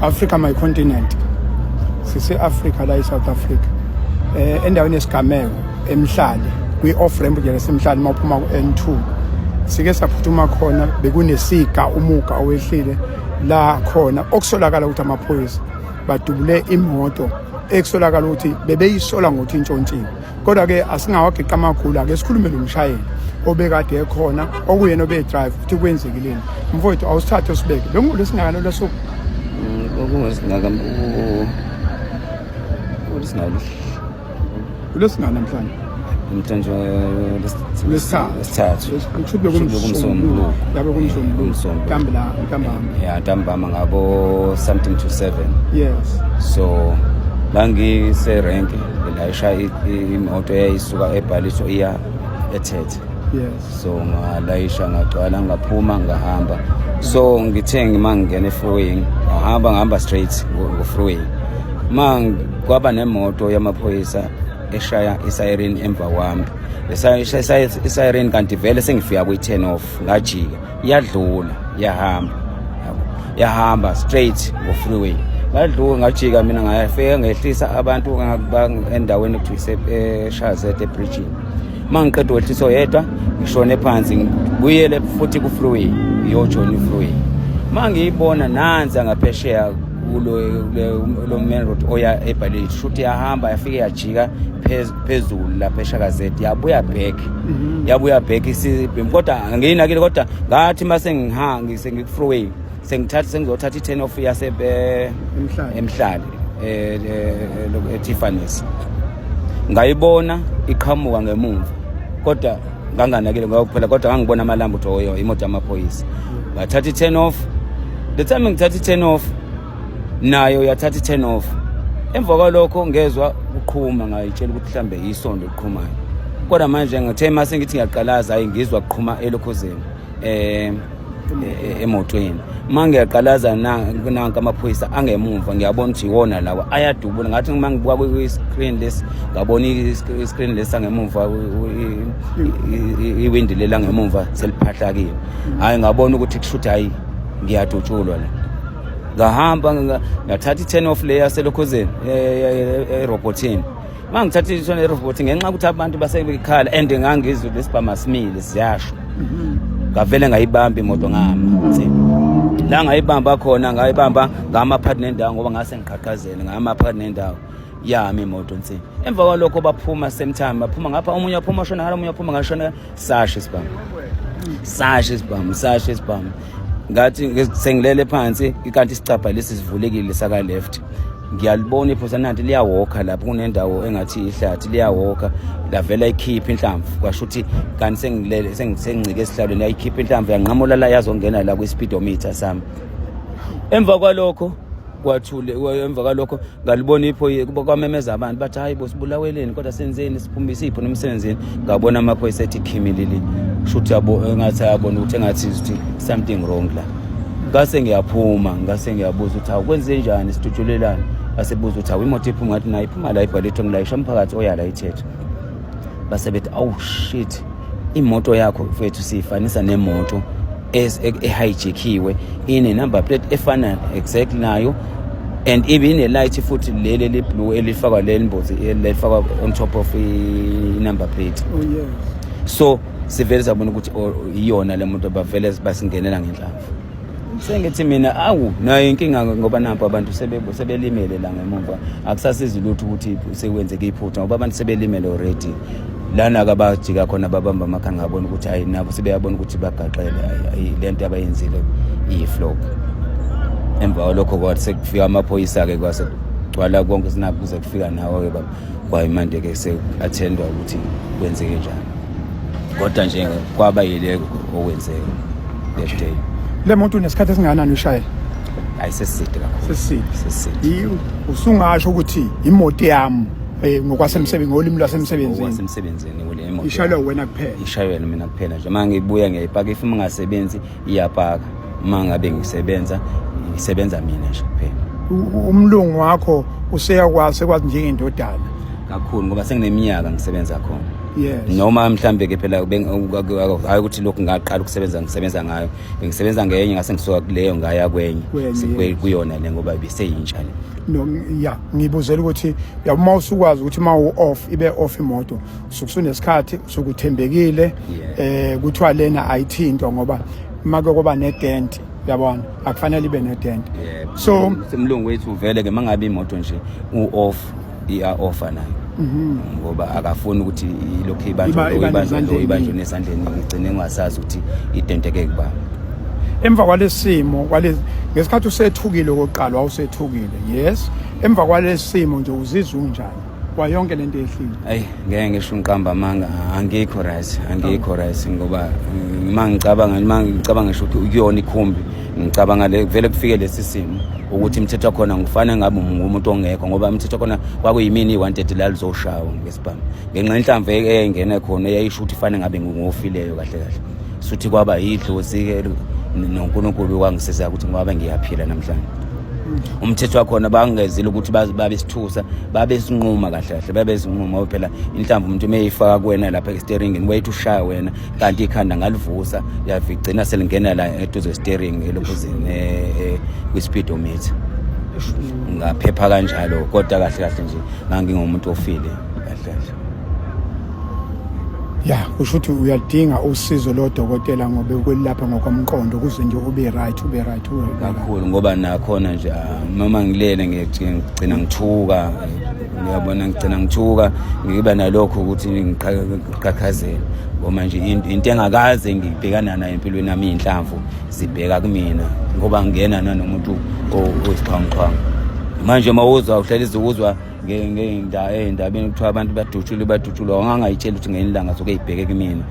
Africa my continent. Sise Africa la eSouth Africa. Endaweni yesigameko eMhlali kwi off ramp nje lasemhlali mawuphuma ku N2. Sike saphuthuma khona, bekunesiga umuga owehlile la khona okusolakala ukuthi amaphoyisa badubule imoto ekusolakala ukuthi bebeyisola ngokuthi intshontshiwe. Kodwa ke asingawagiqa amakhulu, ake sikhulume nomshayeli obekade ekhona, okuyena obe-drive, ukuthi kwenzekileni. Mfowethu, awusithathe usibeke, bengulesingakano lwasuku? Okungesingaka ulisingaka. Kulesingaka namhlanje? Namhlanje. Lesithathu. Lesithathu. Kusho ukuthi bekumsombuluko, yabe kumsombuluko. Umsombuluko. Ntambala, ntambama. Ya, ntambama ngabo something to 7. So la ngise-rank layisha imoto eyayisuka eBhaliso iya eThethe. So ngalayisha, ngagcwala, ngaphuma, ngahamba. So ngithe ngima ngingena e-freeway, ngahamba, ngahamba straight ngo-freeway, ma kwaba nemoto yamaphoyisa eshaya i-siren emva kwami. Eshaya i-siren, kanti vele sengifika kwi-turn off, ngajika, yadlula, yahamba, yabo. Yahamba straight ngo-freeway, ngadlula, ngajika mina, ngafika ngehlisa abantu endaweni ekuthiwa eShazete ebridgini. Uma ngiqeda ukwehlisa oyedwa, ngishone phansi, ngibuyele futhi ku-freeway, ngiyojoyina i-freeway. Uma ngiyibona nansi ngaphesheya kulo lo main road oya eBhaleni, shuthi yahamba, yafike yajika phezulu lapha eShakazeti, yabuya back, yabuya back isibhemu, kodwa angiyinakile. Kodwa ngathi mase ngihanga sengiku-freeway, sengithatha, sengizothatha i-turn off yase Emhlali. Emhlali, eTiffany's, ngayibona iqhamuka ngemumva, kodwa nganganakile ngoba kuphela, kodwa ngangibona amalambu ukuthi oyo imoto yamaphoyisa. Ngathatha i-turn off. The time ngithatha i-turn off, nayo yathatha i-turn off. Emva kwalokho ngezwa kuqhuma, ngayitshela ukuthi mhlambe isondo liqhumayo, kodwa manje ngithe mase ngithi ngiyaqalaza, hayi, ngizwa kuqhuma elokhuzeni, emotweni. Uma ngiyaqalaza, nanka amaphoyisa angemumva, ngiyabona ukuthi iwona lawa ayadubula. Ngathi uma ngibuka kwi-screen lesi, ngabona i-screen lesi angemumva, iwindi leli angemumva seliphahlakile. Hhayi, ngabona ukuthi kushuthi hhayi, ngiyadutshulwa la. Ngahamba, ngathatha i-turn off le yaselokhuzeni, erobhothini. Uma ngithatha i-turn erobhothini, ngenxa yokuthi abantu basebekhala and ngangizwe lesibhamu asimile siyasho, ngavele ngayibamba imoto, ngama la ngayibamba khona, ngayibamba ngama phakathi nendawo ngoba ngase ngiqhaqhazele. Ngama phakathi nendawo yami imoto nsi. Emva kwalokho baphuma same time, baphuma ngapha, omunye waphuma shona ngala, omunye waphuma ngashona. Sasho isibhamu, sasho isibhamu, sasho isibhamu. Ngathi sengilele phansi, ikanti isicabha lesi sivulekile saka left, ngiyalibona iphosa nanti liyawokha lapho kunendawo engathi ihlathi, liyawokha, lavela ikhipha inhlamvu. Kwasho ukuthi kanti sengilele, sengincike esihlalweni, yayikhipha inhlamvu, yanqamula la, yazongena la kwi-speedometer sami. Emva kwalokho kwathule. Emva kwalokho ngalibona iphoyisa, kwamemeza abantu, bathi, "Hayi bo, sibulaweleni? Kodwa senzeni? Siphume isipho nomsebenzini?" Ngabona amaphoyisa ethi khimilili, shuthi yabo engathi ayabona ukuthi engathi ukuthi something wrong la. Ngase ngiyaphuma, ngase ngiyabuza ukuthi, "Hawu, kwenze njani? Sidutshulelani?" Asebuza ukuthi, "Hawu, imoto iphuma?" Ngathi, "Nayo iphuma la ibhaletho, ngilayisha umphakathi oya la ithethe." Base bethi, "Oh shit, imoto yakho mfethu siyifanisa nemoto ehijackiwe, ine number plate efana exactly nayo and ibe ine light futhi leli eli-blue elifakwa leli mbozi elifakwa on top of i-number plate." Oh yes. So sivele sabona ukuthi, oh, iyona le moto. Bavele basingenela ngenhlamvu. Sengithi mina, awu, nayo inkinga, ngoba nampo abantu sebelimele la ngemumva. Akusasizi lutho ukuthi sekwenzeke iphutha, ngoba abantu sebelimele already. Lana-ke abajika khona, babamba amakhanda, ngabona ukuthi hayi, nabo sebeyabona ukuthi bagaxele. Hayi, le nto abayenzile iyi-flop. Emva kwalokho kwathi sekufika amaphoyisa-ke, kwase kugcwala konke, sinakho kuze kufika nawo-ke kwayimanje-ke seku-attendwa ukuthi kwenzeke njani. Kodwa nje kwaba yile okwenzeka that day. Le moto unesikhathi esingakanani uyishayela? Hayi, seside kakhulu. Seside. Seside. Usungasho ukuthi imoto yami, ngokwasemsebenzini, ngolimi lwasemsebenzini? Ngokwasemsebenzini kule moto. Ishayelwa wena kuphela? Ishayelwa mina kuphela nje. Uma ngibuya ngiyayipaka. If uma ngasebenzi iyapaka, uma ngabe ngisebenza, ngisebenza mina nje kuphela. Umlungu wakho useyakwazi, sekwazi njengendodana? Kakhulu, ngoba sengineminyaka ngisebenza khona. Noma mhlambe ke phela hayi ukuthi lokhu ngaqala ukusebenza ngisebenza ngayo, bengisebenza ngenye, ngase ngisuka kuleyo ngaya kwenye, kuyona le ngoba ibiseyintsha le. No, ya, ngibuzela ukuthi yabo uma usukwazi ukuthi uma u-off ibe off imoto, usuke usunesikhathi, usuke uthembekile. Kuthiwa lena ayithintwa ngoba make kuba ne-dent, yabona, akufanele ibe ne-dent. So umlungu wethu vele ke mangabe imoto nje u-off, iya-offa nayo ngoba akafuni ukuthi ilokhu ibanjwe ibanjwe lo, ibanjwe nesandleni, ngigcine ngingasazi ukuthi identeke kuba. Emva kwalesimo kwale ngesikhathi usethukile okokuqala, wawusethukile, yes, emva kwalesimo nje uzizwa unjani kwayonke lento ehlile? Ayi, ngeke ngisho ngiqamba amanga, angikho right, angikho right ngoba uma ngicabanga ngisho ukuthi kuyona ikhumbi, ngicabanga le vele kufike lesi simo ukuthi imithetho yakhona ngifana ngabe ngumuntu ongekho, ngoba imithetho yakhona kwakuyimini i-wanted la lizoshawa ngesibhamu ngenxa yenhlamvu eyayingena khona eyayisho ukuthi fane ngabe ngingofileyo kahle kahle. Suthi kwaba yidlozi-ke noNkulunkulu kwangisiza ukuthi ngoba ngiyaphila namhlanje. Umthetho wakhona bangezile ukuthi babesithusa, babesinquma kahle kahle, babesinquma ngoba phela inhlamvu umuntu uma eyifaka kuwena lapha esteringini wayethi ushaya wena, kanti ikhanda ngalivusa yavigcina selingena la eduze steering elokhuzini kwi-speedometer, ngaphepha kanjalo. Kodwa kahle kahle nje ngangingumuntu ofile kahle kahle. Ya, kusho ukuthi uyadinga usizo lodokotela ngoba ukwelapha ngokomqondo ukuze nje ube right, ube right, ube right. Kakhulu, ngoba nakhona nje noma ngilele ngigcina ngithuka, ngiyabona, ngigcina ngithuka, ngiba nalokho ukuthi ngiqhaqhazele ngoba nje into engakaze ngibhekana nayo empilweni yami, iy'nhlamvu zibheka kumina ngoba ngingena nanomuntu oyisixhwanguxhwangu. Manje uma uzwa uhleli uzwa ey'ndabeni kuthiwa abantu badutshulwe, badutshulwa, wangangayitshela ukuthi ngelinye ilanga zoke y'bheke kumina.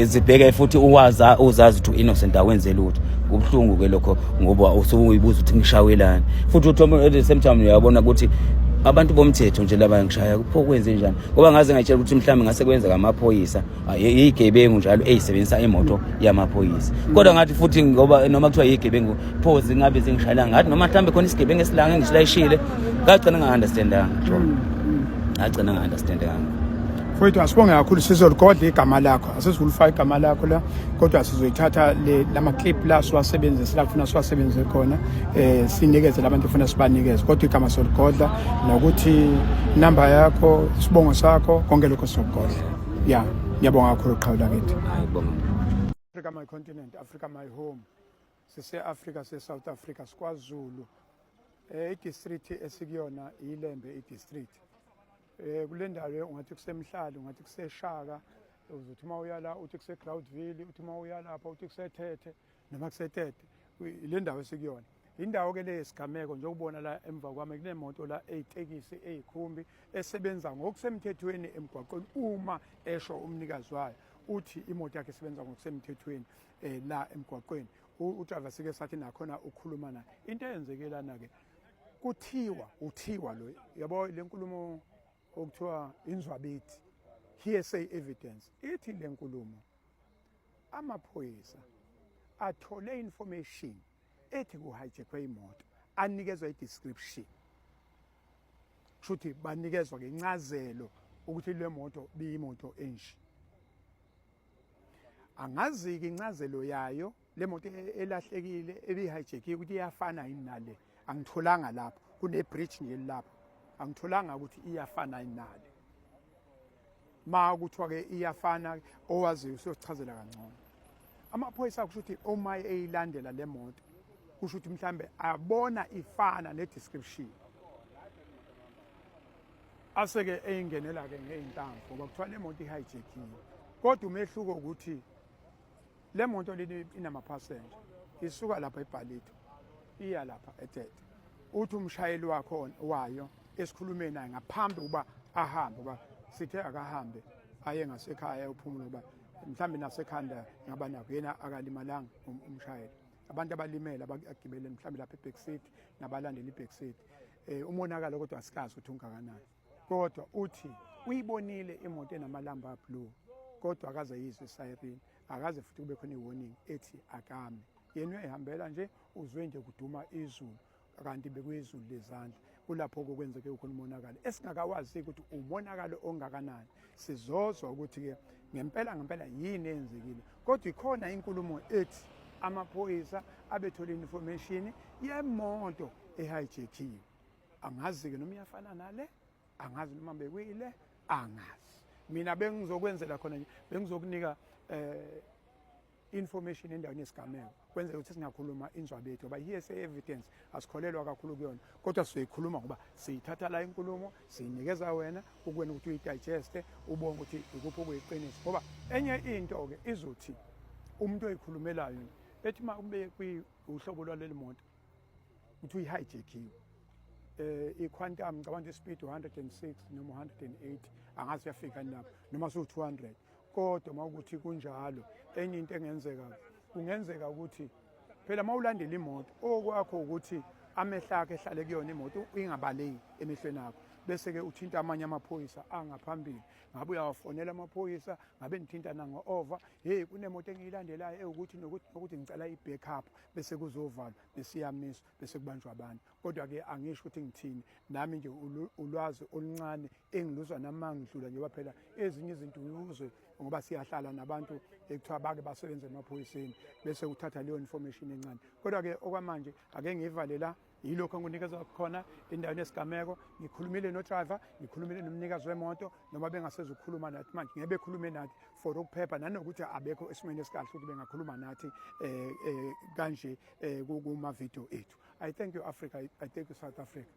Zibheke futhi uwaza uzazi ukuthi u-innocent, awenze lutho. Kubuhlungu-ke lokho ngoba usuyibuza ukuthi ngishawelani, futhi uthi at the same time uyabona ukuthi abantu bomthetho nje laba ngishaya pho kwenze njani, ngoba ngaze ngayitshela ukuthi mhlawumbe ngase kwenzeka amaphoyisa yigebengu njalo eyisebenzisa imoto yamaphoyisa, kodwa ngathi futhi ngoba noma kuthiwa yigebengu pho zingabe zingishayela, ngathi noma mhlawumbe khona isigebengu esilanga engisilayishile, ngagcina nga-understandanga, ngagcina nga-understandanga. Mfowethu, asibonge kakhulu, sizoligodla igama lakho, asizulifaka igama lakho la, kodwa sizoyithatha le lama clip la siwasebenzise la kufuna siwasebenzise khona, sinikeze labantu funa sibanikeze, kodwa igama soligodla, nokuthi inamba yakho, isibongo sakho, konke lokho sizokugodla. Ya, ngiyabonga kakhulu, qhawe lakithi. Hayi, bonga. Africa my continent, Africa my home. Sise-Africa, se-South Africa, siKwaZulu. I-district esikuyona iLembe i-district. Kule ndawo ungathi kuseMhlali, ungathi kuseShaka, uzothi uma uya la uthi kuse-Groutville, uthi uma uya lapha uthi kuseThethe noma kuseTete. Ile ndawo esikuyona. Indawo ke le yesigameko, njengokubona la emva kwami kunemoto la eyitekisi eyikhumbi esebenza ngokusemthethweni emgwaqweni. Uma esho umnikazi wayo uthi imoto yakhe isebenza ngokusemthethweni la emgwaqweni. Udriver sike sathi nakhona ukhuluma naye. Into eyenzeke lana ke kuthiwa uthiwa lo, yabo, le nkulumo okuthiwa inzwabethi, hearsay evidence, ithi le nkulumo amaphoyisa athole information ethi kuhijackwe imoto, anikezwa i-description, kusho ukuthi banikezwa ke incazelo ukuthi le moto biyimoto enje. Angazi-ke incazelo yayo le moto elahlekile ebihijackiwe ukuthi iyafana yini nale, angitholanga lapho kune-bridge nje lapho, angitholanga ukuthi iyafana yini nale. Ma kuthiwa-ke iyafana, owaziyo usiyochazela kangcono. Amaphoyisa kusho ukuthi uma eyilandela le moto, kusho ukuthi mhlambe abona ifana ne-description, aseke eyingenela-ke ngey'nhlamvu ngoba kuthiwa le moto ihijackiwe. Kodwa umehluko ukuthi le moto leni inamaphasenja, isuka lapha eBhalito iya lapha eTete. Uthi umshayeli wakho wayo esikhulumeni naye ngaphambi kuba ahambe, kuba sithe akahambe aye ngasekhaya ayophumula ngoba mhlawumbe nasekhanda ngaba nakho, yena akalimalanga umshayeli, abantu abalimele abagibele mhlawumbe lapha e-back seat nabalandela i-back seat. Umonakalo kodwa asikazi ukuthi ungakanani, kodwa uthi uyibonile imoto enamalamba blue, kodwa akaze yizwe isiren, akaze futhi kube khona i-warning ethi akame. Yena uyayihambela nje, uzwe nje kuduma izulu. Kanti bekuyizulu lezandla, kulapho kokwenzeke khona umonakalo esingakawazi ukuthi umonakalo ongakanani. Sizozwa ukuthi-ke ngempela ngempela yini eyenzekile, kodwa ikhona inkulumo ethi amaphoyisa abethole information yemoto ehijackiwe. Angazi-ke noma iyafana nale, angazi noma bekuyile, angazi. Mina bengizokwenzela khona nje, bengizokunika information endaweni yesigameko, kwenzeka ukuthi singakhuluma inzwabe yethu, ngoba hearsay evidence asikholelwa kakhulu kuyona, kodwa sizoyikhuluma ngoba siyithatha la inkulumo, siyinikeza wena ukuwena ukuthi uyidigeste, ubone ukuthi ikuphi okuyiqiniso. Ngoba enye into-ke izothi umuntu oyikhulumelayo ethi uma ube uhlobo lwaleli moto ukuthi uyihijackiwe, i-Quantum, ngicabanga ispeed 106 noma 108, angazi uyafika lapho noma su-200, kodwa uma ukuthi kunjalo, enye into engenzeka, kungenzeka ukuthi phela uma ulandela imoto, okwakho ukuthi amehlo akhe ehlale kuyona imoto, ingabaleki emehlweni akho, bese-ke uthinta amanye amaphoyisa angaphambili. Ngabe uyawafonela amaphoyisa, ngabe nithintana ngo-over, hey, kunemoto engiyilandelayo ewukuthi nokuthi nokuthi, ngicela i-backup, bese kuzovalwa, besiyamiswa, bese kubanjwa abantu. Kodwa-ke angisho ukuthi ngithini nami nje, ulwazi oluncane engiluzwa nami mangidlula, njengoba phela ezinye izinto uyuzwe ngoba siyahlala nabantu ekuthiwa bake basebenze emaphoyiseni, bese uthatha leyo information encane. Kodwa-ke okwamanje ake ngivale la, yilokho engikunikeza khona endaweni yesigameko. Ngikhulumile no-driver, ngikhulumile nomnikazi wemoto, noma bengasezukukhuluma nathi manje, ngeke bekhulume nathi for ukuphepha nanokuthi abekho esimweni esikahle ukuthi bengakhuluma nathi kanje kuma video ethu. I thank you, Africa. I thank you, South Africa.